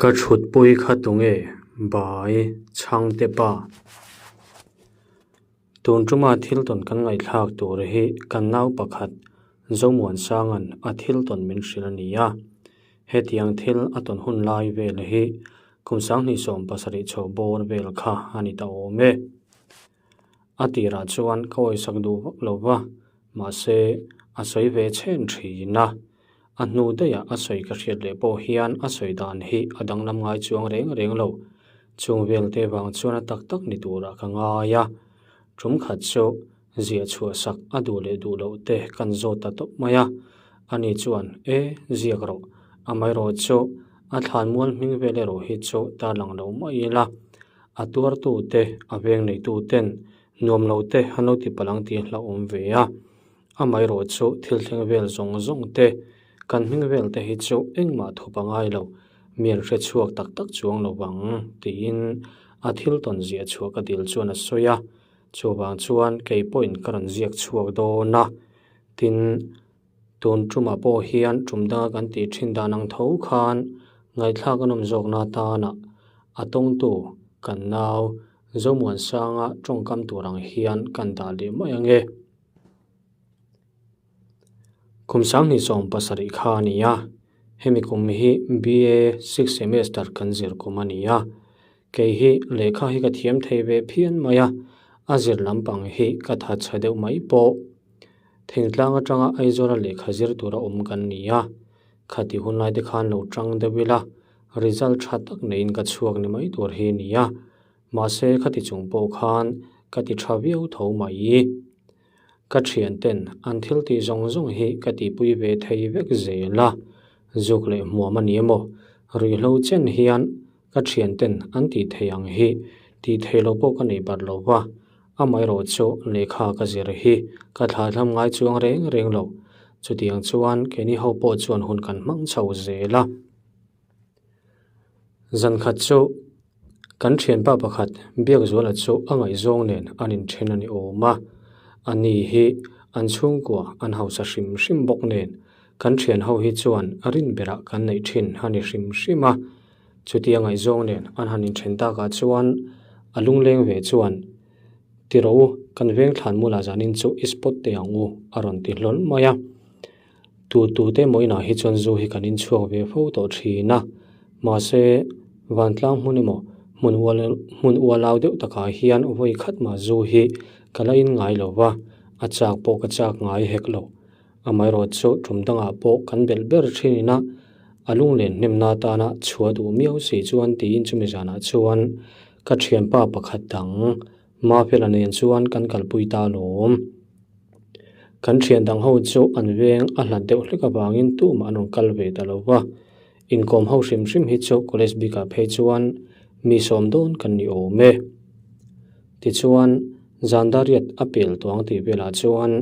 Ka thutpui kha tunge Bai Chhangte pa? Tun tuma thil tawn kan ngaihthlak tur hi kan nau pakhat Zomuansanga'n a thil tawn min hrilh a ni a. Hetiang thil a tawn hun lai vel hi kum 2070 chho bawr vel kha a ni ta awm e. A tirah chuan ka awisak duh vak lo va, mahse a sawi ve chhen thin a. A hnu daihah a sawi ka hriat leh pawh hian a sawi dan hi a danglam ngai chuang reng reng lo. Chung velte vang chuan a tak tak ni turah ka ngai a. Tum khat chu ziah chhuah sak a duh leh duh loh te kan zawt ta tawp mai a. Ani chuan, E, ziak rawh. Amaherawhchu a thlanmual hming vel erawh hi chu tarlang lo mai ila. A tuartute, a veng neituten nuam lo te an lo ti palh ang tih hlauhawm ve a. Amaherawhchu thil thleng vel zawng zawng te, kan hming vel te hi chu engmah thup a ngai lo, mi an hre chhuak tak tak chuang lo vang tiin a thil tawn ziah chhuah ka dil chuan a sawi a. Chuvang chuan kei pawhin ka rawn ziak chhuak dawn a, tin, Tun tumah pawh hian tum danga kan tih thin dan ang tho khan ngaihthlak a nawm zawkna atana a tawngtu kan nau Zomuansanga tawngkam tur ang hian kan dah leh mai ang e. Kum 2070 kha a ni a, hemi kum hi BA sixth semester kan zir kum a ni a. Kei hi lehkha hi ka thiam thei ve phian mai a, a zir lampang hi ka thatchhe deuh mai pawh. Thingtlang atanga Aizawla lehkha zir tura awm kan ni a, khati hun laite khan lo tang deuh ila, result tha tak neiin ka chhuak ni mai tur hi ni a, mahse khati chung pawh khan ka ti tha viau tho mai. Ka thianten an thil tih zawng zawng hi ka tihpui ve thei vek zel a, zuk leh hmuam a ni emaw, ruihhlo chen hian ka thianten an tih thei ang hi tih theih loh pawh ka nei bat lo va. Amaherawh chu lehkha ka zir hi ka thlahthlam ngai chuang reng reng lo. Chutiang chuan keini ho pawh chuan hun kan hmang chho zel a. Zan khat chu kan thianpa pakhat Biakzuala chu a ngaihzawng nen an inthen a ni awm a. Ani hi an chhungkua an hausa hrim hrim bawk nen kan thian ho hi chuan a rin berah kan neih thin a ni hrim hrim a. Chutia ngaihzawng nen an han inthen takah chuan a lungleng ve chuan, Ti rawh u, kan veng thlan mulah zanin chu i spot teh ang u, a rawn ti hlawl mai a. Tu tute emaw inah hi chuan zu hi kan inchhuak ve fo tawh thin a, mahse vantlang hmun emaw hmun ual hmun ualau deuh takah hian vawi khat mah zu hi ka la in ngai lo va, a chak pawh ka chak ngai hek lo. Amaherawhchu tum dangah pawh kan belh ber thin a, a lunglen hnemna atana chhuah duh miau si chuan tiin chumi zanah chuan ka thianpa pakhat dang Mafela nen chuan kan kalpui ta alawm. Kan thian dang ho chu an veng a hlat deuh hlek avangin tumah an rawn kal ve ta lo va, inkawm ho hrim hrim hi chu college bikah phei chuan mi sawm dawn kan ni awm e. Tichuan, zan dariat a pel tuang tih velah chuan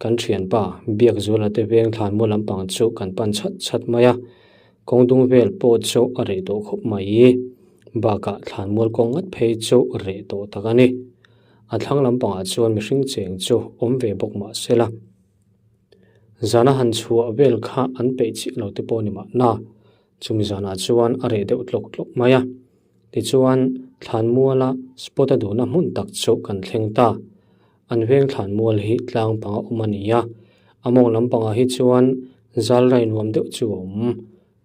Kan thianpa Biakzuala te veng thlanmual lampang chu kan pan chhat chhat mai a, kawng dung vel pawh chu a reh tawh khawp mai. Bakah thlanmual kawng ngat phei chu reh tawh tak a ni. A thlang lampangah chuan mihring cheng chu awm ve bawk mah se la. Zana han chhuah vel kha an peih chiah lo te pawh ni mahna, chumi zanah chuan a reh deuh tlawk tlawk mai a. Tichuan, thlanmuala spot a duhna hmun tak chu kan thleng ta. An veng thlanmual hi tlang panga awm a ni a, a mawng lampangah hi chuan zal rai nuam deuh chu a awm.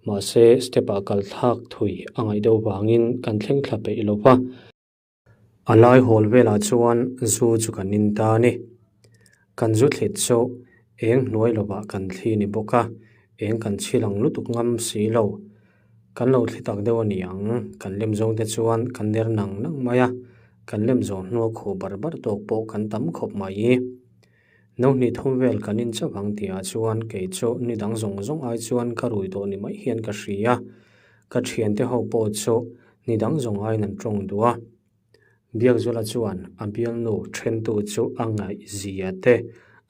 Mahse, step ah kal thlak thui a ngaih deuh vangin kan thleng thla peih lo va. A lai hawl velah chuan zu chu kan in ta a ni. Kan zu thlit chu eng hnuai lovah kan thli ni bawk a, eng kan chhil ang lutuk ngam si lo. Kan lo thli tak deuh a ni ang, kan lem zawng te chuan kan ner nang nang mai a, kan lem zawh hnua khuh bar bar tawk pawh kan tam khawp mai. No hnih thum vel kan in chauh ang tihah chuan kei chu ni dang zawng zawng ai chuan ka rui tawh ni mai hian ka hria. Ka thiante ho pawh chu ni dang zawng aiin an tawng duh a. Biakzuala chuan a bialnu thentu chu a ngaihzia te,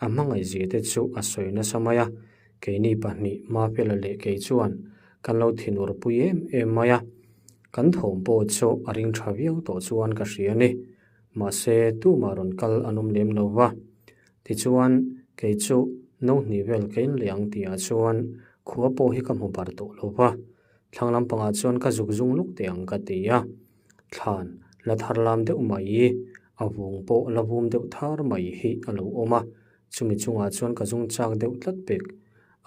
a hmangaihzia te chu a sawi nasa mai a, keini pahnih Mafela leh kei chuan kan lo thinur pui em em mai a, kan thawm pawh chu a ring tha viau tawh chuan ka hria a ni. Mahse, tumah rawn kal an awm lem lo va. Tichuan, kei chu no hnih vel ka in leh ang tihah chuan khua pawh hi ka hmu bar tawh lo va. Thlang lampangah chuan ka zuk zung lawk teh ang ka ti a, thlan la thar lam deuh mai, a vung pawh la vum deuh thar mai hi a lo awm a, chumi chungah chuan ka zung chak deuh tlat pek.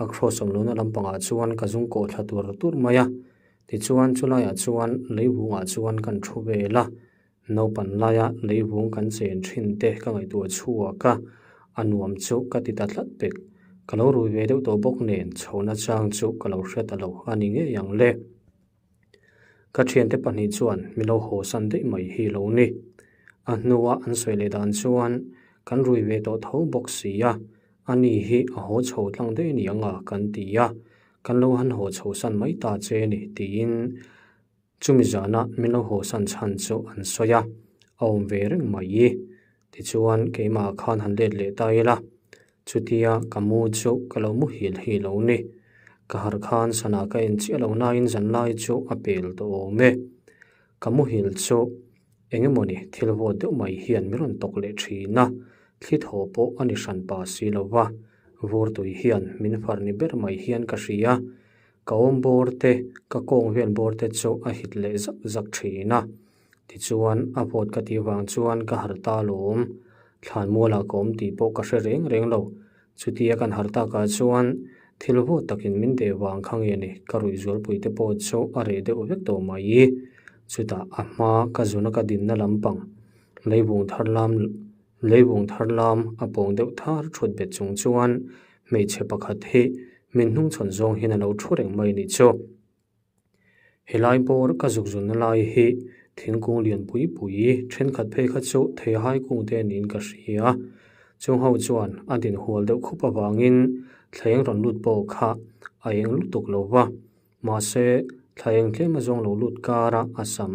A cross awm lohna lampangah chuan ka zung kawh thla tur tur mai a, tichuan chulaiah chuan leivungah chuan kan thu vel a, Naupan laia leivung kan chen thin te ka ngaihtuah chhuak a, a nuam chu ka ti ta tlat pek. Ka lo rui ve deuh tawh bawk nen chhohna chang chu ka lo hre ta lo a ni ngei ang le. Ka thiante pahnih chuan mi lo haw san daih mai hi lo ni. A hnua an sawi leh dan chuan kan rui ve tawh tho bawk si a, a ni hi a haw chho tlang daih ni ang a kan ti a, kan lo han haw chho san mai ta che ni tiin Chumi zana min lo haw san chhan chu an sawi a, a awm ve reng mai i. Tichuan keimah khan han let leh ta ila, chutia ka mu chu ka lo muhil hi lo ni. Ka harh khan sana ka en chiah lo nain zanlai chu a pel tawh awm e. Ka muhil chu eng emawni thil vawt deuh mai hian min rawn tawk leh thin a, thli thaw pawh a ni hran pa si lo va, vur tui hian min far ni ber mai hian ka hria. Ka awm bawr te, ka kawng vel bawr te chu a hit leh zak zak thin a. Tichuan, a vawt ka tih vang chuan ka harh ta alawm. Thlan mualah ka awm tih pawh ka hre reng reng lo. Chutia kan harh takah chuan thil vawt takin min deh vang kha nge ni, ka ruih zualpui te pawh chu a reh deuh vek tawh mai. Chutah a hma ka zuna ka dinna lampang leivung thar lam Leivung thar lam a pawng deuh thar thut bet chung chuan hmeichhe pakhat hi min hnungchhawn zawng hian a lo thu reng mai nih chu. Helai bawr ka zuk zunna lai hi thingkung lian pui pui thenkhat phei kha chu theihai kung te niin ka hria. Chung ho chuan a din hual deuh khup avangin thleng rawn lut pawh kha a eng lutuk lo va. Mahse, thla eng tlem a zawng lo lut kara a sam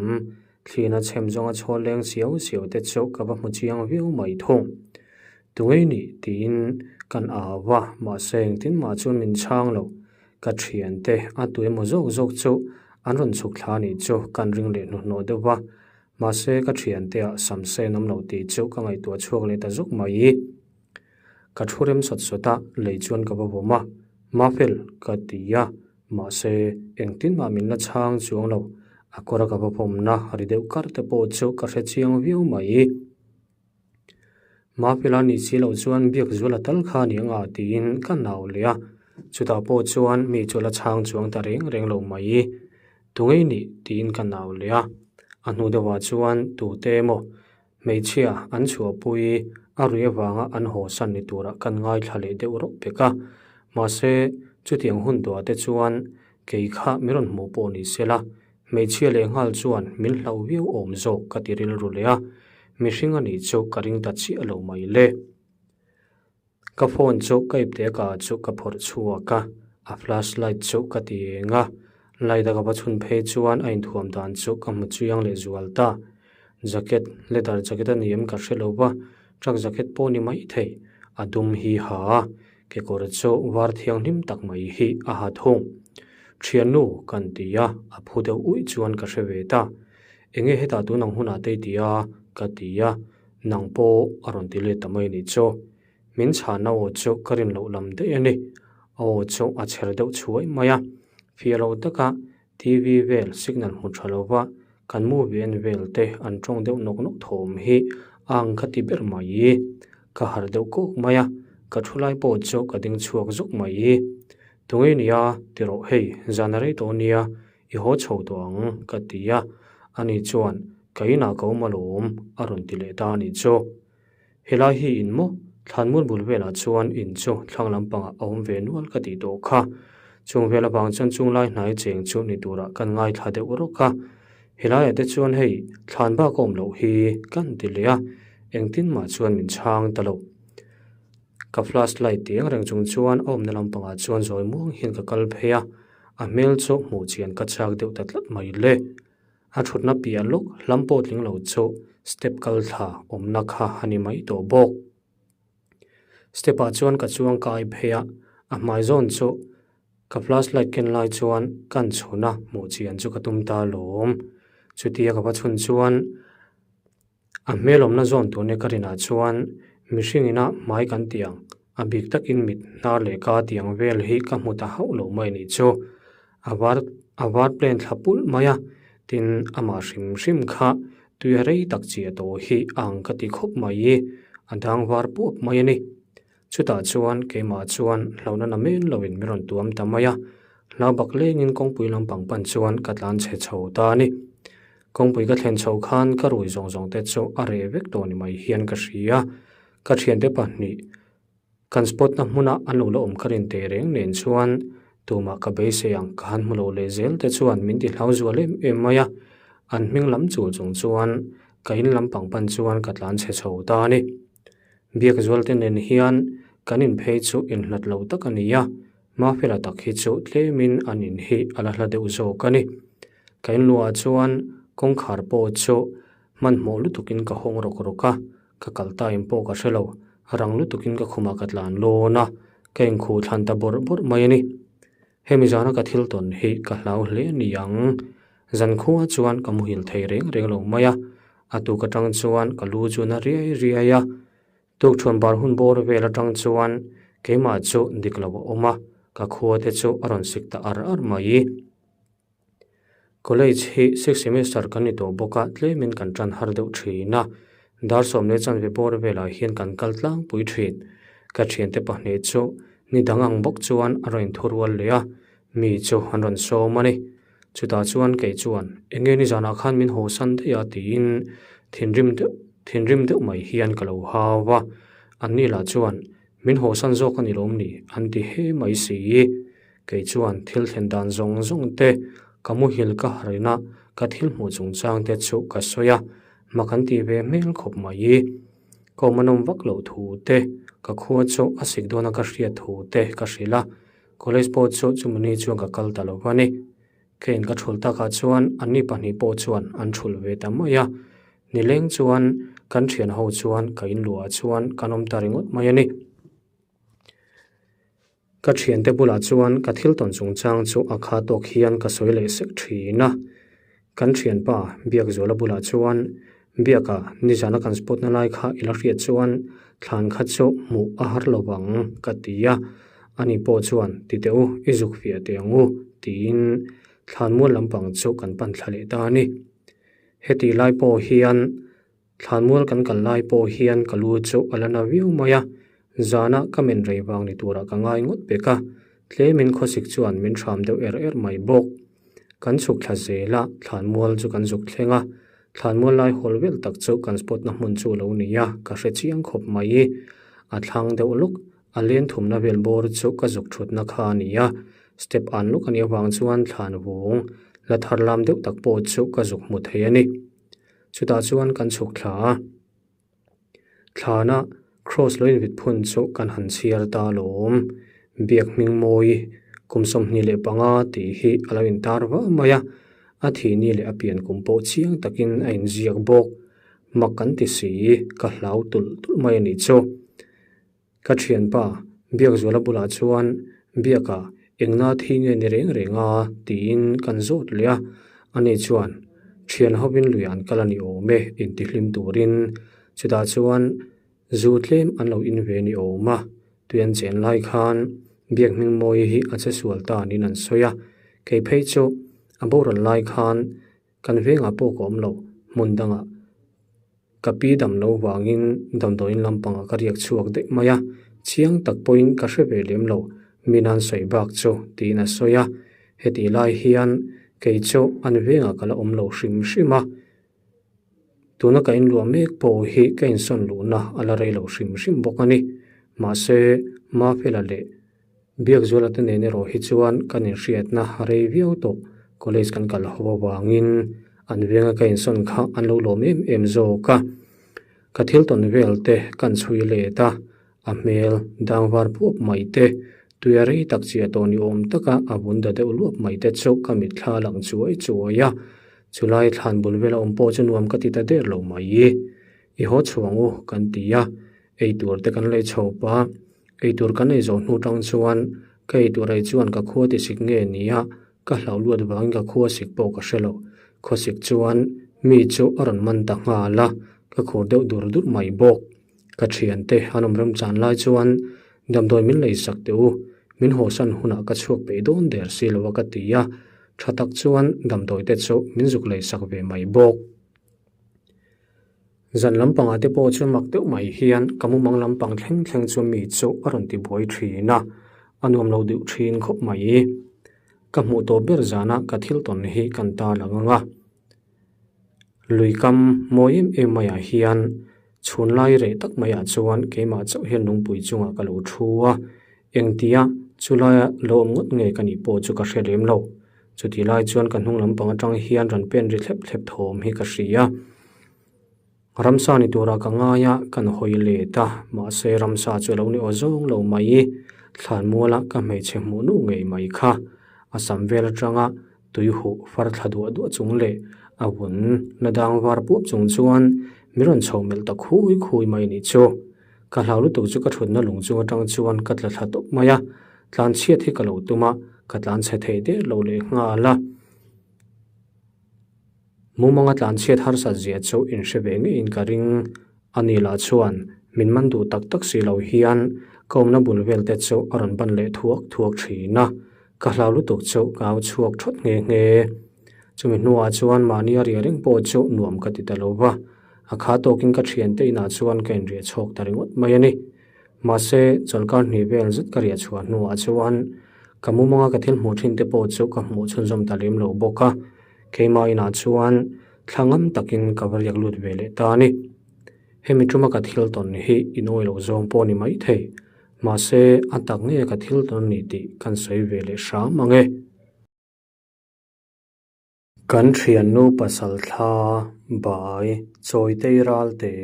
thlina chhem zawnga chhawl leng siau siau te chu ka va hmu chiang viau mai thung. Tungei nih tiin kan au va, mahse engtin mah chuan min chhang lo. Ka thiante a tu emaw zawk zawk chu an rawn chhuk thla nih chu kan ring leh hnuhnawh deuh va, mahse ka thiante ah sam sen awm lo tih chu ka ngaihtuah chhuak leh ta zuk mai. Ka thu rem sawt sawt a, lei chuan ka va vawm a, Mafel ka ti a, mahse engtin mah min la chhang chuang lo, a kawr a ka va vawmna ri deuh kar te pawh chu ka hre chiang viau mai. Mafela ni si loh chuan biak zual a tal kha ni anga tiin ka nau leh a, chutah pawh chuan mi chu la chhang chuang ta reng reng lo mai. Tungei nih tiin ka nau leh a, a hnu deuhah chuan tute emaw Hmeichhia an chhuahpui a rui avanga an haw san ni turah kan ngaithla leh deuh rawh pek a. Mahse, chutiang hun tuah te chuan kei kha min rawn hmuh pawh ni se la, hmeichhia leh nghal chuan min hlauh viau awm zawk ka ti rilru leh a, mihring a nih chu ka ring ta chiah lo mai le. Ka phone chu ka ipte ka chu ka phawrh chhuak a, a flash light chu ka ti eng a, light a ka va chhun phei chuan a inthuam dan chu ka hmu chiang leh zual ta. Jacket, leather jacket a ni em ka hre lo va, truck jacket pawh ni mai thei, a dum hi ha a, kekawr chu var thianghlim tak mai hi a ha thung. Thiannu kan ti a, a phu deuh uih chuan ka hre ve ta. Enge hetah tun ang hunah te i ti a? ka ti a. Nang pawh a rawn ti let ta mai nih chu. Min chhahna aw chu ka rin loh lam daih a ni. A aw chu a chher deuh chhuai mai a. Fiah lo taka TV vel signal hmu tha lova kan movie en vel te an tawng deuh nawk nawk thawm hi a ang kha ti ber mai. Ka harh deuh kawk mai a, ka thu lai pawh chu ka ding chhuak zuk mai. Tunge nia ti rawh hei, zan a rei tawh nia, i haw chho tawh ang ka ti a, ani chuan Ka inah ka awm alawm a rawn ti leh ta a nih chu. Helai hi in maw? Thlanmul bul velah chuan in chu thlang lampangah a awm ve nual ka tih tawh kha. Chung vel avang chuan chunglai hnai cheng chu ni turah kan ngaithla deuh rawk a. Helaiah te chuan hei thlan bak a awm loh hi kan ti leh a, engtin mah chuan min chhang ta lo. Ka flash light ti eng reng chung chuan a awmna lampangah chuan zawi muang hian ka kal phei a, a hmel chu hmuh chian ka chak deuh ta tlat mai le. A thutna piah lawk hlam pawh tling lo chu step kal thla awmna kha a ni mai tawh bawk. Step ah chuan ka chuang kai phei a, a hmai zawn chu ka flash light ken lai chuan kan chhun a hmuh chian chu ka tum ta alawm. Chutia ka va chhun chuan A hmel awmna zawn tur nia ka rinah chuan mihring ina hmai kan tih ang, a bik takin mit hnar leh ka tih ang vel hi ka hmu ta hauh lo mai nih chu. A var. A var plan thla pulh mai a, tin amah hrim hrim kha tui rei tak chiah tawh hi a ang ka ti khawp mai i, a dang var puap mai a ni. Chutah chuan keimah chuan hlauhna na men loin min rawn tuam ta mai a, hlau bak lengin kawngpui lampang pan chuan ka tlan chhe chho ta a ni. Kawngpui ka thlen chho khan ka rui zawng zawng te chu a reh vek tawh ni mai hian ka hria. Ka thiante pahnih kan spot na hmuna an lo la awm kha rin teh reng nen chuan tumah ka beisei ang ka han hmu lo leh zel te chuan min ti hlau zual em em mai a, an hming lam chul chung chuan ka in lampang pan chuan ka tlan chhe chho ta a ni. Biakzual te nen hian kan in phei chu inhlat lo tak a ni a, Mafela tak hi chu tlemin an in hi a la hla deuh zawk a ni. Ka inluah chuan kawngkhar pawh chu hmanhmawh lutukin ka hawng rawk rawk a, ka kal time pawh ka hre lo, rang lutukin ka khumah ka tlan lawn a, ka inkhuh thlan ta bawrh bawrh mai a ni. Hemi zana ka thil tawn hi ka hlau hle a ni ang. Zankhua chuan ka muhil thei reng reng lo mai a, a tuk atang chuan ka lu chu na riai riai a, tukṭhuan bar hun bawr vel atang chuan keimah chu dik lo a awm a, ka khua te chu a rawn sik ta ar ar mai. College hi sixth semester kan ni tawh bawk a, tlemin kan tan har deuh thin a, dar sawm leh chanve bawr velah hian kan kal tlangpui thin. Ka thiante pahnih chu ni dang ang bawk chuan a rawn inthu rual leh a, mi chu an rawn sawm a ni. Chutah chuan kei chuan, Enge nizanah khan min haw san daih a tiin thinrim deuh thinrim deuh mai hian ka lo hau a. Anni lah chuan, Min haw san zawk a ni lawm ni? an ti he mai si. Kei chuan thil thlen dan zawng zawng te, ka muhil ka harina ka thil hmuh chungchang te chu ka sawi a, hma kan ti ve hmel khawp mai. Ka awm a nawm vak loh thu te, ka khua chu a sik dawna ka hriat thu te ka hrilh a, college pawh chu chumani chuan ka kal ta lo va ni. Ka in ka thul takah chuan anni pahnih pawh chuan an thul ve ta mai a, nileng chuan kan thian ho chuan ka inluah chuan kan awm ta ringawt mai a ni. Ka thiante bulah chuan ka thil tawn chungchang chu a kha tawk hian ka sawi leh sek thin a. Kan thianpa Biakzuala bulah chuan, Biaka, nizana kan spot na lai kha i la hriat chuan thlan kha chu hmuh a har lo vang, ka ti a. Ani pawh chuan, Ti teh u, i zuk fiah teh ang u, tiin thlan mual lampang chu kan pan thla leh ta a ni. Heti lai pawh hian Thlanmual kan kal lai pawh hian ka lu chu a la na viau mai a, zana ka men rei vang ni turah ka ngai ngawt pek a, tlemin khawsik chuan min hram deuh er er mai bawk. Kan chhuk thla zel a, thlanmual chu kan zuk thleng a, thlanmual lai hawl vel tak chu kan spot na hmun chu lo ni a, ka hre chiang khawp mai. A thlang deuh lawk, a len thumna vel bawr chu ka zuk thutna kha a ni a, step an lawk a nih avang chuan thlan vung la thar lam deuh tak pawh chu ka zuk hmu thei a ni. Chutah chuan kan chhuk thla a, thlana cross lo invit phun chu kan han chhiar ta alawm. Biak hming mawi kum 25 tih hi a lo intar vah mai a, a thihni leh a pian kum pawh chiang takin a inziak bawk. Mak kan ti si, ka hlau tulh tulh mai a nih chu. Ka thianpa, Biakzuala bulah chuan, Biaka, engna thi nge ni reng reng a? tiin kan zawt leh a. Ani chuan, Thian hovin lui an kal a ni awm e, intihlim turin. Chutah chuan zu tlem an lo in ve ni awm a. Tui an chen lai khan Biak Hmingmawi hi a che sual ta niin an sawi a. Kei phei chu a boral lai khan Kan vengah pawh ka awm lo, hmun dangah ka pi dam lo vangin damdawiin lampangah ka riak chhuak daih mai a, chiang tak pawhin ka hre ve lem lo, mi nan sawi bak chu tiin a sawi a, hetih lai hian kei chu an vengah ka la awm lo hrim hrim a, tuna ka inluah mek pawh hi ka insawn luhna a la rei lo hrim hrim bawk a ni, mahse Mafela leh Biakzuala te nen erawh hi chuan kan inhriatna a rei viau tawh. College kan kal ho avangin an venga ka insawn kha an lo lawm em em zawk a. Ka thil tawn vel te kan chhui let a, a hmel dang var puap mai te, tuia rei tak chiah tawh ni awm taka a vun da deuh luap mai te chu ka mitthla lang chuai chuai a. Chulai thlan bul vela awm pawh chu nuam ka ti ta der lo mai. I haw chhuang u kan ti a, eitur te kan lei chho pah. Eitur kan ei zawh hnu tang chuan ka eitur ei chuan ka khua ti sik nge ni a, ka hlau luat vangin ka khua sik pawh ka hre lo. Khawsik chuan mi chu a rawn man ta nghal a, ka khur deuh dur dur mai bawk. Ka thiante an awm remchan lai chuan damdawi min lei sak teh u, min hawsan hunah ka chhuak peih dawn der si lo a ka ti a. Tha tak chuan damdawi te chu min zuk lei sak ve mai bawk. Zan lampangah te pawh chu mak deuh mai hian ka mumang lampang thleng thleng chu mi chu a rawn ti buai thin a, a nuam lo deuh thin khawp mai. Ka hmuh tawh ber zana ka thil tawn hi kan tar lang ang a. Lui kam mawi em em maiah hian chhun lai reh tak maiah chuan keimah chauh hian lungpui chungah ka lo thu a, engtia chulaia lo awm ngawt nge ka nih pawh chu ka hre lem lo. Chutih lai chuan ka hnung lampang atang hian rawn pen ri thlep thlep thawm hi ka hria. Ramsa ni turah ka ngai a, kan hawi let a, mahse ramsa chu a lo ni aw zawng lo mai. Thlanmuala ka hmeichhe hmuh nuh ngei mai kha. A sam vel atanga tui huh far thla duah duah chung leh a vun la dang var puap chung chuan min rawn chho melh ta khui khui mai nih chu. Ka hlau lutuk chu ka thutna lung chung atang chuan ka tla thla tawp mai a, tlan chhiat hi ka lo tum a, ka tlan chhe thei der lo leh nghal a. Mumanga tlan chhiat harsat zia chu inhre ve ngeiin ka ring. Ani lah chuan min man duh tak tak si lo hian ka awmna bul vel te chu a rawn ban leh thuak thuak thin a, ka hlau lutuk chu ka au chhuak thawt nghe nghe. Chumi hnuah chuan mahni a riah reng pawh chu nuam ka ti ta lo va, a kha tawkin ka thiante inah chuan ka inriah chhawk ta ringawt mai a ni. Mahse, chawlhkar hnih vel zet ka riah chhuah hnuah chuan ka mumanga ka thil hmuh thin te pawh chu ka hmuh chhunzawm ta lem lo bawk a, keimah inah chuan thla ngam takin ka va riak lut ve leh ta a ni. Hemi tuma ka thil tawn hi inawi loh zawng pawh a ni maithei, mahse a tak nge ka thil tawn a ni tih kan sawi ve leh hram ang e. Kan thiannu pasal thla bai Chawitei Ralte.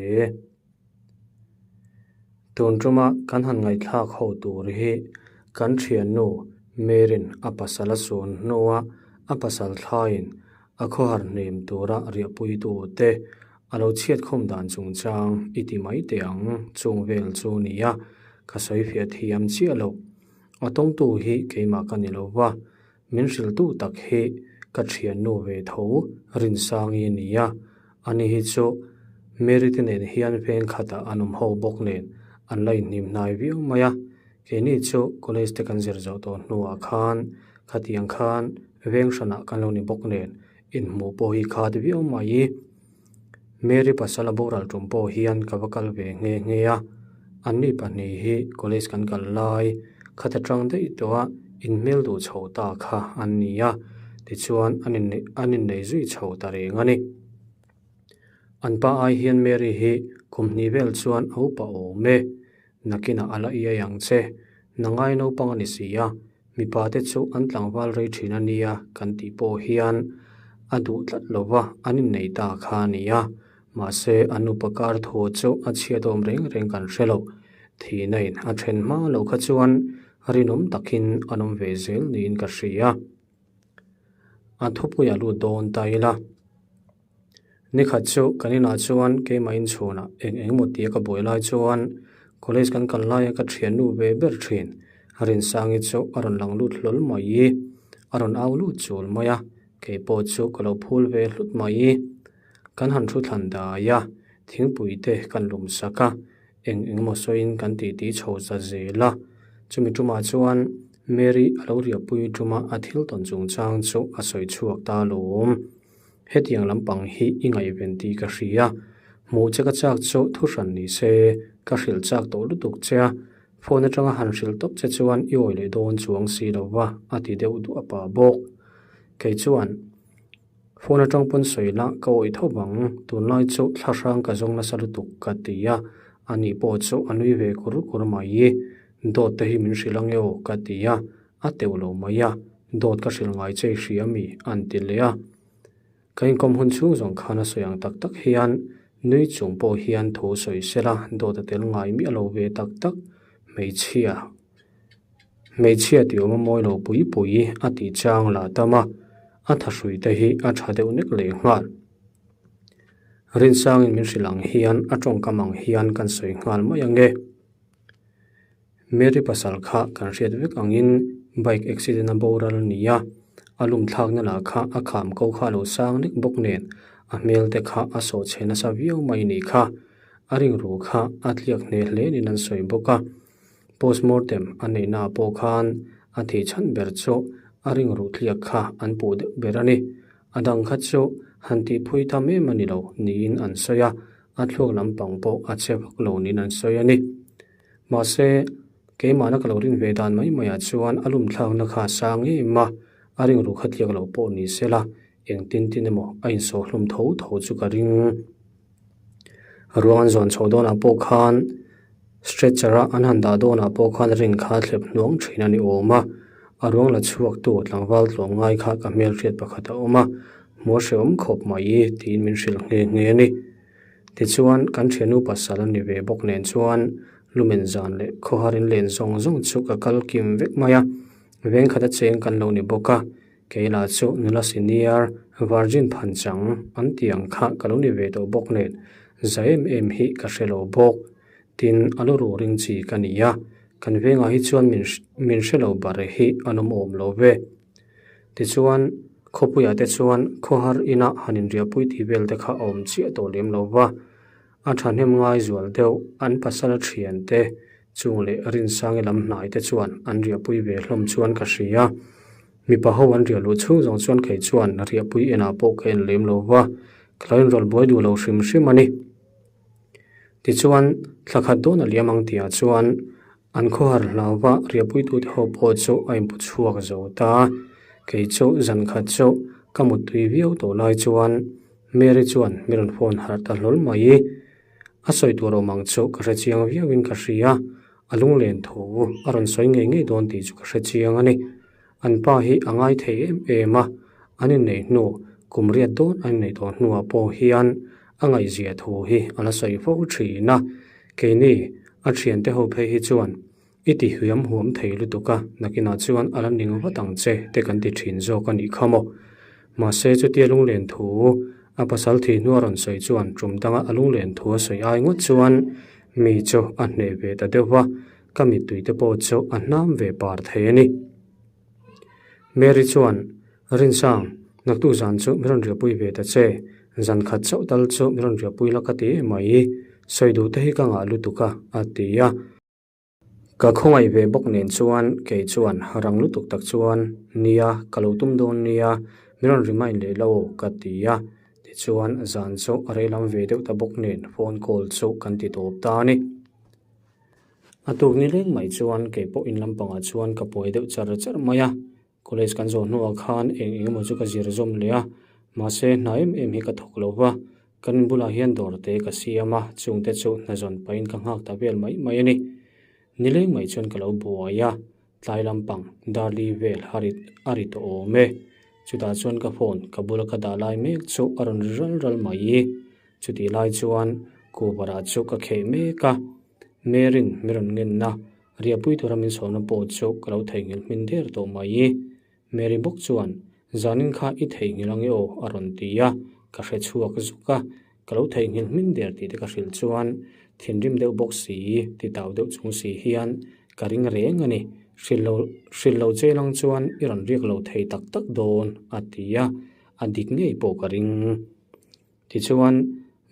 Tun tuma kan han ngaihthlak ho tur hi kan thiannu Mary'n a pasal a sun hnua a pasal thlaiin a khawhar hnem tura riahpuitu te a lo chhiatkhawm dan chungchang i ti mai teh ang chung vel chu nia ka sawi fiah thiam chiah loh. A tawngtu hi keimah ka ni lo va. Min hrilhtu tak hi ka thiannu ve tho Rinsangi a ni a, ani hi chu Mary te nen hian veng khatah an awm ho bawk nen an la inhnim hnai viau mai a, keini chu college te kan zir zawh tawh hnuah khan khatiang khan veng hranah kan lo ni bawk nen inhmuh pawh hi khat viau mai. Mary pasal a boral tum pawh hian ka va kal ve nghe nghe a, anni pahnih hi college kan kal lai khat atang daih tawh a inhmel duh chho ta kha an ni a, tichuan an inneih an innei zui chho ta reng a ni. An pa ai hian Mary hi kum hnih vel chuan a upa awm e, nakinah a la iai ang che, na ngai naupang a ni si a, mipa te chu an tlangval rei thin a nia kan tih pawh hian a duh tlat lo va, an innei ta kha a ni a, mahse an upa kar thu chu a chhiatawm reng reng kan hre lo, thihna in a then hma lo kha chuan rinawm takin an awm ve zel niin ka hria. A thupui a lut dawn ta ila. Nikhat chu kan inah chuan keimah inchhunah eng eng emaw tia ka buai lai chuan college kan kal laia ka thiannu ve ber thin Rinsangi chu a rawn lang lut hlawl mai i, a rawn au lut chul mai a, kei pawh chu ka lo phul ve hlut mai i. Kan han thu thlan dai a, thingpui te kan lum sak a, eng eng emaw sawiin kan titi chho za zel a, chumi tumah chuan Mary a lo riahpui tuma a thil tawn chungchang chu a sawi chhuak ta alawm. Hetiang lampang hi i ngaihven tih ka hria. Hmuh che ka chak chu thu hran ni se, ka hrilh chak tawh lutuk che a, phone atanga han hrilh tawp che chuan i awi leh dawn chuang si lo va, a ti deuh duah a pah bawk. Kei chuan, Phone atang pawn sawi la, ka awi tho vang, tunlai chu thla hrang ka zawng nasa lutuk ka ti a, ani pawh chu a nui ve kur kur mai. Dawt te hi min hrilh ange aw ka ti a, A teuh lo mai a, dawt ka hrilh ngai che i hria mi? an ti leh a. Ka inkawm hun chhung zawng khan a sawi ang tak tak hian nui chung pawh hian thu sawi sela dawt a tel ngai miah lo ve tak tak, hmeichhia hmeichhia tih awm a mawi lo pui pui a tih chang lah tam a, a thahrui te hi a tha deuh nek leh nghal. Rinsangin min hrilh ang hian a tawngkam ang hian kan sawi nghal mai ange. Mary pasal kha kan hriat vek angin bike accident a boral a ni a, a lum thlakna lah kha a kham ko kha a lo sang nek bawk nen a hmel te kha a sawh chhe nasa viau mai ni kha. A ringru kha a tliak hneh hle niin an sawi bawk a, postmortem a neihna ah pawh khan a thih chhan ber chu. A ring ruh tliak kha an puh deuh ber a ni. A dang kha chu han tihphui tam em a ni lo niin an sawi a, a thluak lampang pawh a che vak lo niin an sawi a ni. Mahse, keimahna ka lo rin ve dan mai maiah chuan a lumthlakna kha a sang em a, a ring ruh kha tliak lo pawh ni sela engtin tin emaw a insawh hlum tho tho chu ka ring. Ruang an zawn chhoh dawnah pawh khan stretcher a an han dah dawnah pawh khan ring kha a thlep hnuang thin a ni awm a, a ruang la chhuak tu tlangval tlawm ngai kha ka hmelhriat pakhat a awm a, hmuh a hrehawm khawp mai tiin min hrilh nghe nghe a ni. Tichuan kan thiannu pasal a ni ve bawk nen chuan lumen zan leh khawhar in len zawng zawng chu ka kal kim vek mai a, veng khat a cheng kan lo ni bawk a. Kei lah chu nula senior virgin phan chang an tih ang kha ka lo ni ve tawh bawk nen za em em hi ka hre lo bawk. Tin, a lu ruh ring chi ka ni a, kan vengah hi chuan min min hre lo bar hi an awm awm lo ve. Tichuan, khawpuiah te chuan khawhar inah han inriahpui tih vel te kha a awm chiah tawh lem lo va. A thahnem ngai zual deuh an pasal thiante chung leh Rinsangi lam hnai te chuan an riahpui ve hlawm chuan ka hria. Mipa ho an riah luh chhung zawng chuan kei chuan riahpui enah pawh ka en lem lo va, ka lo inrawlh buai duh lo hrim hrim a ni. Tichuan, thla khat dawn a liam ang tihah chuan an khawhar hlau va riahpuitute ho pawh chu a inpu chhuak zo ta. Kei chu zan khat chu ka muttui viau tawh lai chuan Mary chuan mi rawn phone harh ta hlawl mai. A sawi tur awm ang chu ka hre chiang viauin ka hria. A lunglen thu a rawn sawi ngei ngei dawn tih chu ka hre chiang a ni. An pa hi a ngai thei em em a, an inneih hnu kum riat dawn an inneih tawh hnuah pawh hian a ngaihzia thu hi a la sawi fo thin a. Keini a thiante ho phei hi chuan i ti huiam huam thei lutuk a, nakinah chuan a la ning vat ang che te kan ti thin zawk a nih kha maw. Mahse chutia lunglen thu a pasal thih hnua rawn sawi chuan tum danga a lunglen thu a sawi ai ngawt chuan mi chu a hneh ve ta deuh va, ka mittui te pawh chu a hnam ve par thei a ni. Mary chuan, Rinsang, naktuk zan chu mi rawn riahpui ve ta che, zan khat chauh tal chu mi rawn riahpui la ka ti em mai, sawi duh te hi ka ngah lutuk a, a ti a. Ka khawngaih ve bawk nen chuan kei chuan rang lutuk tak chuan, Nia, ka lo tum dawn nia, min rawn remind leh lo ka ti a. Tichuan zan chu a rei lam ve deuh ta bawk nen phone call chu kan ti tawp ta a ni. A tuk ni leng mai chuan kei pawh in lampangah chuan ka pawi deuh char char mai a. College kan zawh hnuah khan eng eng emaw chu ka zir zawm leh a, mahse hna em em hi ka thawk lo va, kan in bulah hian dawr te ka siam a, chungte chu hna zawn pahin ka nghak ta vel mai mai a ni. Nileng mai chuan ka lo buai a, tlai lampang darli vel a ri a ri tawh awm e. Chutah chuan ka phone ka bula ka dah lai mek chu a rawn ri ral ral mai. Chutih lai chuan Kubarah chu ka kheh mek a, Mary'n mi rawn ngenna Riahpui tura min sawmna pawh chu ka lo theihnghilh hmin der tawh mai. Mary bawk chuan, Zanin kha i theihnghilh ange aw a rawn ti a, ka hre chhuak zuk a. Ka lo theihnghilh hmin der tih te ka hrilh chuan thinrim deuh bawk si, ti tau deuh chung si hian ka ring reng a ni. Hrilh lo hrilh lo che lang chuan i rawn riak lo thei tak tak dawn a ti a, a dik ngei pawh ka ring. Tichuan,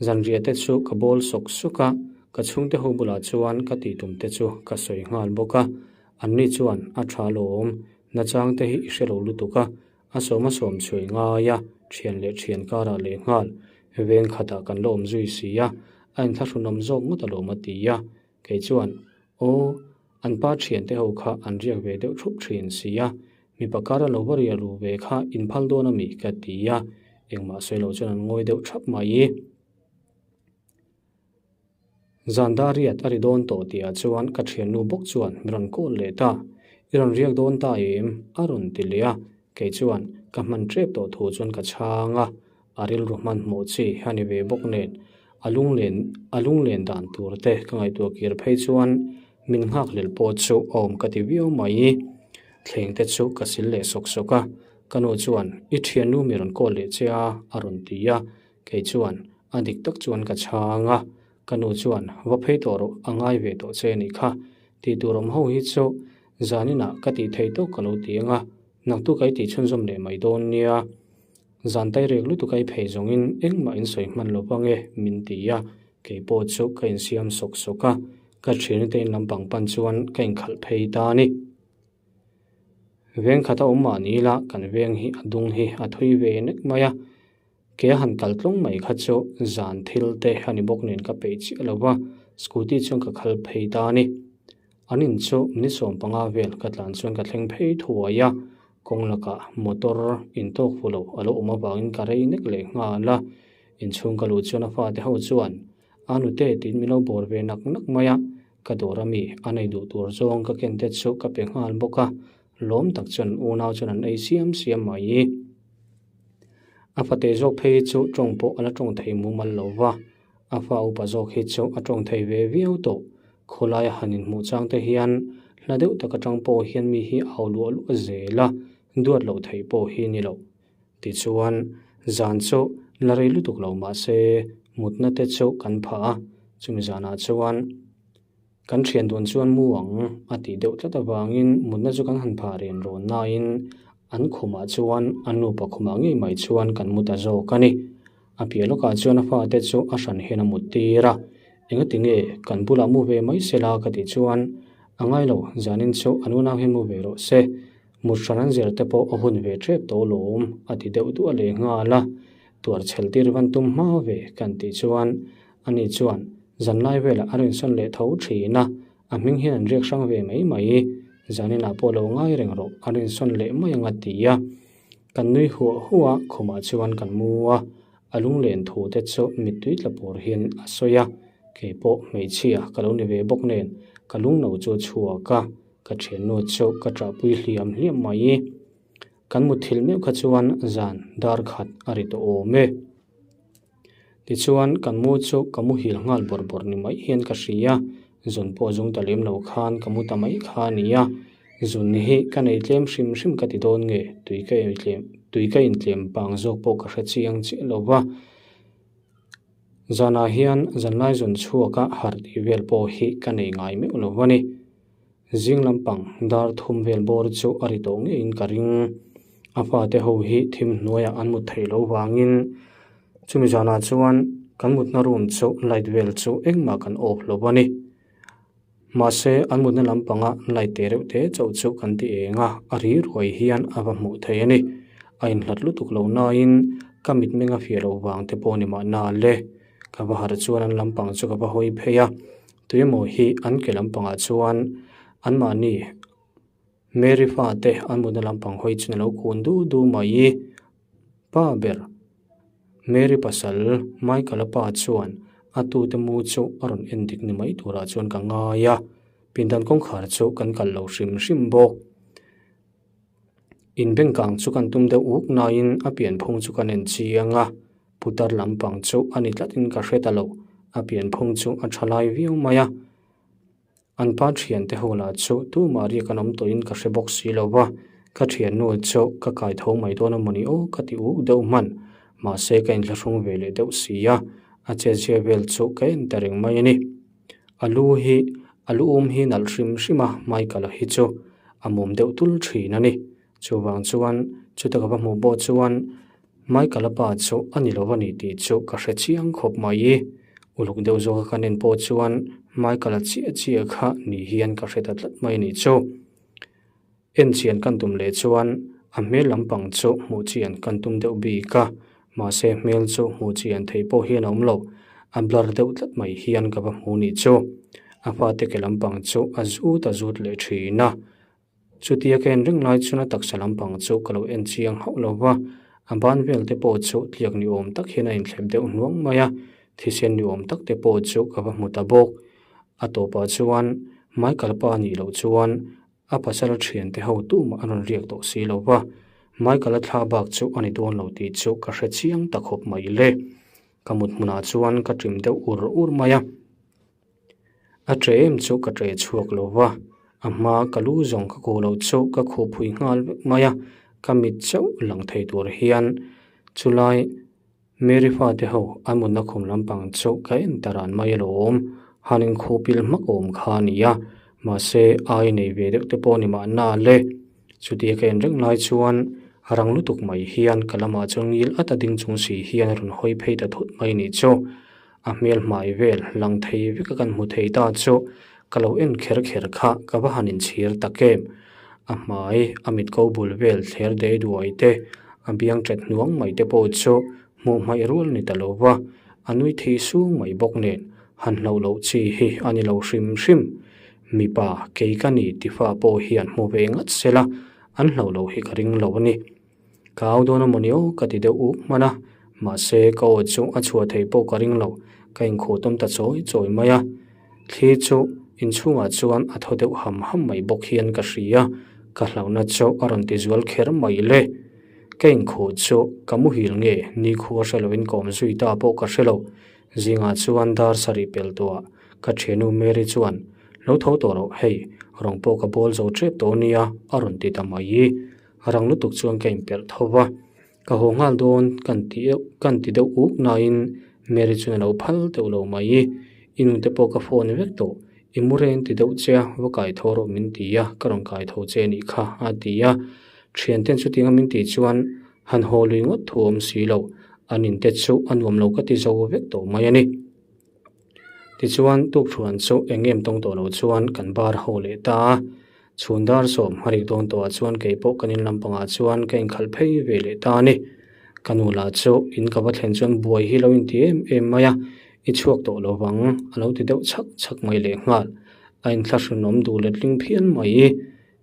zanriah te chu ka bawl sawk sawk a, ka chhungte ho bulah chuan ka tih tum te chu ka sawi nghal bawk a. Anni chuan a tha lawm, nachang te hi i hre lo lutuk a, a sawm a sawm chhuai ngai a, thian leh thian karah leh nghal veng khatah kan la awm zui si a, a inthlahrunawm zawk ngawt alawm a ti a. Kei chuan, Aw, an pa thiante ho kha an riak ve deuh thup thin si a, mipa kara lo va ria lu ve kha inphal dawn a mi? ka ti a, engmah sawi loh chuan an ngawi deuh thap mai. Zan dar riat a ri dawn tawh tihah chuan ka thiannu bawk chuan mi rawn call leh ta, I rawn riak dawn ta em? a rawn ti leh a, kei chuan ka hman tep tawh thu chuan ka chhang a. A rilru hmanhmawh chi a ni ve bawk nen, a lunglen a lunglen dan tur te ka ngaihtuah kir phei chuan min nghakhlel pawh chu a awm ka ti viau mai. Thleng te chu ka sil leh sawk sawk a, ka nu chuan i thiannu mi rawn call leh che a a rawn ti a, kei chuan a dik tak chuan ka chhang a, ka nu chuan va phei tawh rawh a ngai ve tawh che a nih kha, tih tur awm ho hi chu zaninah ka tih theih tawk ka lo ti ang a, naktuk a i tih chhunzawm leh mai dawn nia. Zan tairek lutuk a i phei zawngin engmah in sawi hman lo vang e, min ti a, kei pawh chu ka insiam sawk sawk a, ka thianite in lampang pan chuan ka inkhalh phei ta a ni. Veng khat a awm mah ni ila kan veng hi a dung hi a thui ve nek mai a, ke a han kal tlawng mai kha chu zan thil te a ni bawk nen ka peih chiah lo va, scooty chuan ka khal phei ta a ni. An in chu ni 15 vel ka tlan chuan ka thleng phei thuai a, kawng lakah motor intawk fu lo a lo awm avangin ka rei nek leh nghal a, inchhung ka luh chuan a fate ho chuan a nute tiin min lo bawr ve nak nak mai a, ka dawr ami a nei duh tur zawng ka ken te chu ka pe nghal bawk a, lawm tak chuan unau chuan an ei siam siam mai. A fate zawk phei chu tawng pawh a la tawng thei mumal lo va, a fa upa zawk hi chu a tawng thei ve viau tawh. Khawlaia han inhmuh chang te hian hla deuh tak atang pawh hian mi hi au luah luah zel a, duat loh theih pawh hi ni lo. Tichuan, zan chu la rei lutuk lo mah se mutna te chu kan phah a, chumi zanah chuan kan thian dun chuan mu ang a tih deuh tlat avangin mutna chu kan han phah rian rawn nain an khumah chuan an nupa khumah ngei mai chuan kan mu ta zawk a ni. A piah lawkah chuan a fate chu a hran hian a mut tir a, engati nge kan bulah mu ve mai sela ka tih chuan a ngai lo, zanin chu an unau hian mu ve rawh se. Mut hran an zir te pawh a hun ve tep tawh lawm a ti deuh duah leh nghal a, tuar chhel tir van tum hma ve kan tih chuan ani chuan zanlai velah a rinsawn leh tho thin a, a hming hian an riak hrang ve mai mai, zaninah pawh lo ngai reng rawh a rinsawn leh mai ang a ti a, kan nui huah huah a khumah chuan kan mu a, a lunglen thu te chu mittui tla pur hian a sawi a, keipawh hmeichhia ka lo ni ve bawk nen ka lungno chu a chhuak a. Ka thiannu chu ka ṭahpui hliam hliam mai. Kan mutthilh meuh kha chuan zan dar khat a ri tawh awm e. Tichuan kan mu chu ka muhil nghal bawrh bawrh ni mai hian ka hria. Zun pawh zung ta lem lo khan ka mu ta mai kha a ni a. Zun hi ka nei tlem hrim hrim ka ti dawn nge tui ka intlem tui ka intlem pang zawk pawh ka hre chiang chiah lo va. Zanah hian zanlai zun chhuaka harh tih vel pawh hi ka nei ngai meuh lo a ni. Zing lampang dar thum vel bawr chu a ri tawh ngeiin ka ring. A fate ho hi thim hnuaiah an mut theih loh vangin chumi zanah chuan kan mutna room chu light vel chu engmah kan off lo a ni. Mahse an mutna lampanga light te reuh te chauh chu kan ti eng a, a ri ruai hian a va hmuh theih a ni. A inhlat lutuk lo nain ka mitmeng a fiah loh vang te pawh ni mahna le. Ka va harh chuan an lampang chu ka va hawi phei a. Tuimaw hi an ke lampangah chuan anmahni Mary fate an mutna lampang hawi chuan a lo kun du du mai i pa ber Mary pasal Michael-a pa chuan a tute mu chu a rawn en dik ni mai turah chuan ka ngai a, pindan kawngkhar chu kan kal lo hrim hrim bawk. Inbengkang chu kan tum deuh uk nain a pianphung chu kan en chiang a, putar lampang chu a ni tlatin ka hre ta lo, a pianphung chu a tha lai viau mai a. An pa thiante ho lah chu tumah riak an awm tawhin ka hre bawk si lo va, ka thiannu chu ka kai tho mai dawn a mawni aw ka ti uk deuh hman, mahse ka inthlahrung ve leh deuh si a, a chetzia vel chu ka en ta reng mai a ni. A lu hi, a lu um hi nalh hrim hrim a, Michael-a hi chu a mum deuh tul thin a ni. Chuvang chuan chuta ka va hmuh pawh chuan Michael-a pa chu a ni lo a ni tih chu ka hre chiang khawp mai. Uluk deuh zawka kan en pawh chuan Michael-a chiah chiah kha ni hian ka hre ta tlat mai a nih chu. En chian kan tum leh chuan a hmel lampang chu hmuh chian kan tum deuh bik a, mahse hmel chu hmuh chian theih pawh hian a awm lo, a blur deuh tlat mai hian ka va hmu nih chu. A fate ke lampang chu a zut a zut leh thin a, chutia ka en reng lai chuan a taksa lampang chu ka lo en chiang hauh lo va, a ban vel te pawh chu tliak ni awm tak hian a inthlep deuh hnuang mai a, thisen ni awm tak te pawh chu ka va hmu ta bawk. A tawpah chuan Michael pa nih loh chuan A pasal thiante ho tumah an rawn riak tawh si lo va, Michael-a thla bak chu a ni dawn lo tih chu ka hre chiang ta khawp mai le. Ka mut hmunah chuan ka ṭim deuh ur ur mai a. A ṭe em chu ka ṭe chhuak lo va, a hma ka lu zawng ka khuh loh chu ka khuh phui nghal vek mai a, ka mit chauh lang thei tur hian chulai Mary fate ho an mutna khum lampang chu ka en ta ran mai alawm, han inkhuh pil hmak awm kha a ni a, mahse ai nei ve deuh te pawh ni mahna le. Chutia ka en reng lai chuan rang lutuk mai hian ka lamah chuan ngil at a ding chung si hian a rawn hawi phei ta thut mai nih chu. A hmel hmai vel lang thei vek a kan hmu thei ta chu ka lo en kher kher kha ka va han inchhir tak em. A hmai, a mit ko bul vel thler dei duai te, a biang chat hnuang mai te pawh chu hmuh hmaih rual ni ta lo va, a nui thei sung mai bawk nen han hlauh loh chi hi a ni lo hrim hrim. Mipa kei ka ni ti fa pawh hian hmu ve ngat sela an hlauh loh hi ka ring lo a ni. Ka au dawn a mawni aw ka ti deuh uk hman a, mahse ka aw chu a chhuah theih pawh ka ring lo, ka inkhuh tawm ta chawi chawi mai a. Thli chu inchhungah chuan a thaw deuh ham ham mai bawk hian ka hria, ka hlauhna chu a rawn ti zual kher mai le. Ka inkhuh chu ka muhil nge nikhua hre loin ka awm zui ta pawh ka hre lo, zingah chuan dar sarih pel tawhah ka thiannu Mary chuan lo tho tawh rawh hei rawng pawh ka bawl zo tep tawh ania a rawn ti ta mai. Rang lutuk chuan ka inperh tho va, ka haw nghal dawn kan ti kan ti deuh uk nain Mary chuan a lo phal deuh lo mai. I nu te pawh ka phone vek tawh, i mu reng ti deuh che a, va kai tho rawh min ti a, ka rawn kai tho che anih kha a ti a. Thianten chutianga min tih chuan han haw lui ngawt thu awm si lo, an inte chu a nuam lo ka ti zo vek tawh mai a ni. Tichuan, tukthuan chu eng em tawng tawh lo chuan kan bar ho leh ta a. Chhun dar sawm a rik dawn tawhah chuan kei pawh kan in lampangah chuan ka inkhalh phei ve leh ta a ni. Ka nu lah chu in ka va thlen chuan buai hi lo inti em em mai a, i chhuak tawh lo vang a lo ti deuh chhak chhak mai leh nghal. A inthlahrunawm duh letling phian mai.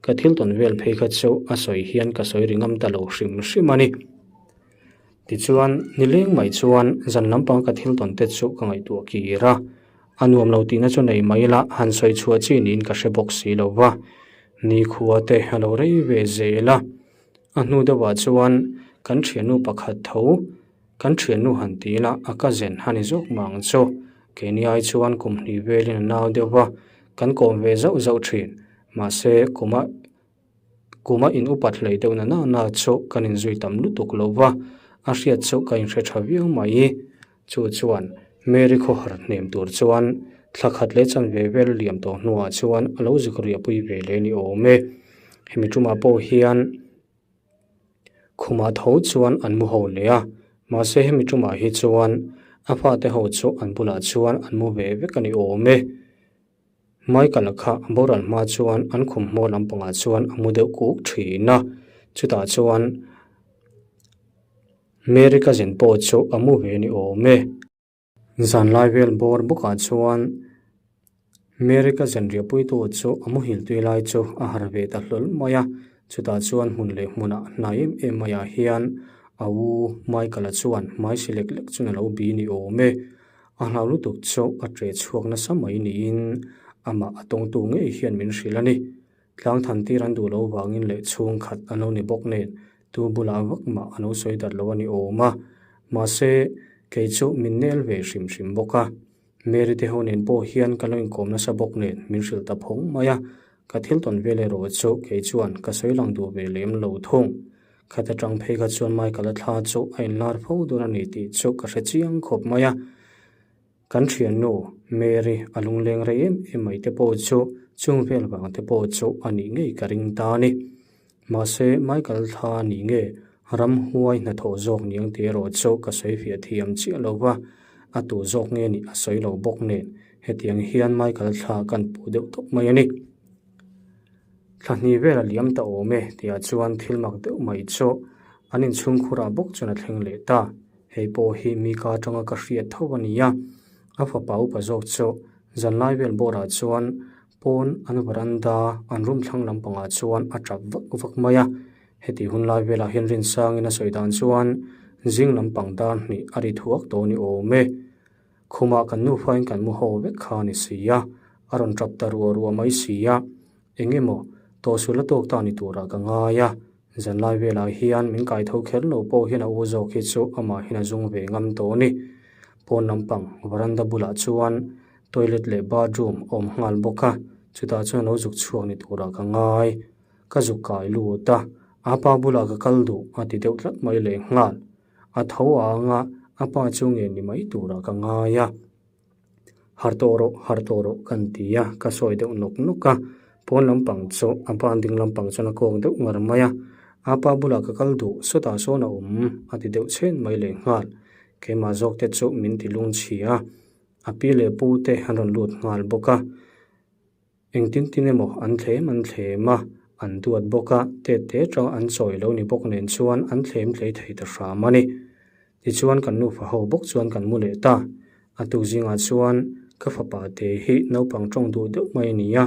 Ka thil tawn vel phei kha chu a sawi hian ka sawi ri ngam ta lo hrim hrim a ni. Tichuan, nileng mai chuan zan lampang ka thil tawn te chu ka ngaihtuah kir a, a nuam lo tihna chu nei mai la han sawi chhuah chi niin ka hre bawk si lo va. Nikhua te a lo rei ve zel a, a hnu deuhah chuan kan thiannu pakhat tho, kan thiannu han ti ila a cousin a ni zawk mah ang chu, keini ai chuan kum hnih velin a nau deuh va, kan kawm ve zauh zauh thin, mahse kuma Kuma in upat hlei deuh na na na chu kan inzui tam lutuk lo va, a hriat chu ka inhre tha viau mai. Chu chuan Mary khawhar hnem tur chuan thla khat leh chanve vel liam tawh hnuah chuan a lo zik riahpui ve leh ni awm e. Hemi tumah pawh hian khumah tho chuan an mu ho leh a, mahse hemi tumah hi chuan a fate ho chu an bulah chuan an mu ve vek a ni awm e. Michael-a kha a boral hma chuan an khum hmaw lampangah chuan a mu deuh kuk thin a, chutah chuan Mary cousin pawh chu a mu ve ni awm e. Zanlai vel bawr bawkah chuan Mary cousin riahpuitu chu a muhil tui lai chu a har ve ta hlawl mai a, chutah chuan hmun leh hmunah hnai em em maiah hian a u Michael-a chuan hmai si lek lek chuan a lo bi ni awm e. A hlau lutuk chu a ṭe chhuak nasa mai niin amah a tawngtu ngei hian min hrilh a ni. Tlang than tir an duh lo vangin leh chhung khat an lo ni bawk nen tu bulah vak mah a lo sawi dat lo a ni awm a. Mahse, kei chu min nel ve hrim hrim bawk a. Mary te ho nen pawh hian ka lo inkawm nasa bawk nen min hrilh ta phawng mai a. Ka thil tawn vel erawh chu kei chuan ka sawi lang duh ve lem lo thung. Khat atang phei kha chuan Michael-a thla chu a inlar fo dawn a ni tih chu ka hre chiang khawp mai a. Kan thiannu Mary a lungleng rei em em mai te pawh chu chung vel vang te pawh chu a nih ngei ka ring ta a ni. Mahse Michael thla a nih nge ramhuai hnathawh zawk niang tih erawh chu ka sawi fiah thiam chiah lo va, a tu zawk nge nih a sawi lo bawk nen hetiang hian Michael thla kan puh deuh tawp mai a ni. Thla hnih vel a liam ta awm e tihah chuan thil mak deuh mai chu an inchhungkhurah bawk chuan a thleng leh ta. Hei pawh hi mi ka atanga ka hriat tho a ni a, a fapa upa zawk chu zanlai vel bawrah chuan pawn an varanda an room thlang lampangah chuan a tap vak vak mai a. Heti hun lai velah hian Rinsangin a sawi dan chuan zing lampang dar hnih a ri thuak tawh a ni awm e. Khumah kan nufain kan mu ho vek kha a ni si a, a rawn tap ta ruah ruah mai si a, eng emaw tawhsual a tawk ta ni turah ka ngai a, zanlai velah hian min kai tho kher lo pawh hian a u zawk hi chu amahin a zung ve ngam tawh a ni. Pawn lampang veranda bulah chuan toilet leh bathroom a awm nghal bawk a, chutah chuan a lo zuk chhuak ni turah ka ngai. Ka zuk kai lut a, apa bulah ka kal duh a ti deuh tlat mai leh nghal. A tho ang a, a pa chu nge ni mai turah ka ngai a. Har tawh rawh, har tawh rawh kan ti a, ka sawi deuh nawk nawk a. Pawn lampang chu a ban ding lampang chuan a kawk deuh ngar mai a. A pa bulah ka kal duh, sawtah sawn a awm, a ti deuh chhen mai leh nghal. Keimah zawk te chu min ti lungchhia a, a pi leh pu te an rawn lut nghal bawk a. Engtin tin emaw an thlem an thlem a, An duat bawk a, tet te tang an chawi lo ni bawk nen chuan an thlem tlei thei ta hram a ni. Tichuan kan nufa ho bawk chuan kan mu leh ta. A tuk zingah chuan ka fapa te hi naupang tawng duh deuh mai a ni a,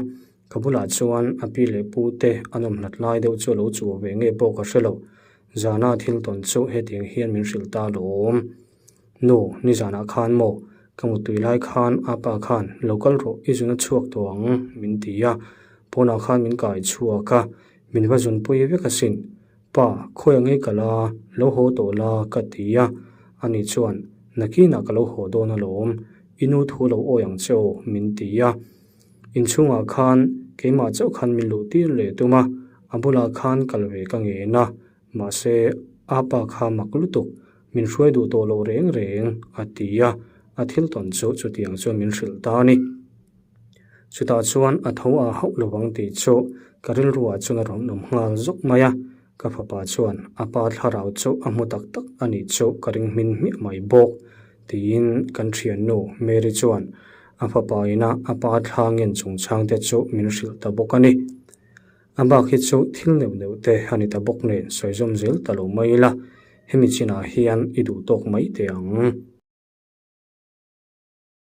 ka bulah chuan a pi leh pu te an awm hlat lai deuh chu a lo chuh ve nge pawh ka hre lo. Zana thil tawn chu hetiang hian min hrilh ta lawm. Nu, nizanah khan maw? Ka muttui lai khan a pa khan lo kal rawh i zun a chhuak tawh ang min ti a, pawnah khan min kai chhuak a, min va zunpui vek asin. Pa, khawi ang i kal a, lo haw tawh la ka ti a, ani chuan nakinah ka lo haw dawn alawm, i nu thu lo awi ang che aw min ti a. Inchhungah khan keimah chauh khan min luh tir leh tum a, a bulah khan kal ve ka ngen a, Mahse, a pa kha mak lutuk, min hruai duh tawh loh reng reng, a ti a, a thil tawn chu chutiang chuan min hrilh ta a ni. Chutah chuan a tho a hauh lo ang tih chu ka rilruah chuan a rawn awm nghal zawk mai a, ka fapa chuan a pa thlarau chu a hmu tak tak a nih chu ka ring hmin hmiah mai bawk, tiin kan thiannu Mary chuan a fapa ina a pa thla ngen chungchangte chu min hrilh ta bawk a ni. A bak hi chu thil neuh neuh te a ni ta bawk nen sawi zawm zel ta lo mai ila, hemi chinah hian i duh tawk mai teh ang.